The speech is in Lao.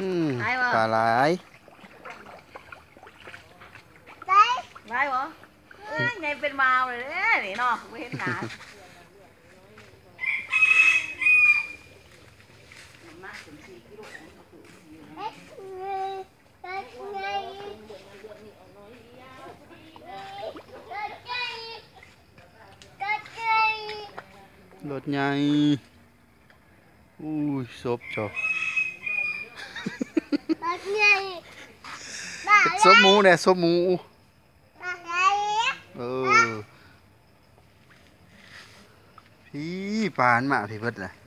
ອືມ ຫຼາຍບໍ່? ປາຫຼາຍ ຫຼາຍບໍ່? ເອີຍ ໃຫຍ່ເປັນວາວເລີຍເດ້ນີ້ເນາະ ບໍ່ເຫັນໜ້າ. ລົດໃຫຍ່ ອຸ້ຍ ສົບເຈົ້າ ລົດໃຫຍ່ ເຮັດສົບໝູແດ່ ສົບໝູ. ເອີ ພີ້ ປາມັນມາພີ້ເບິດລະ.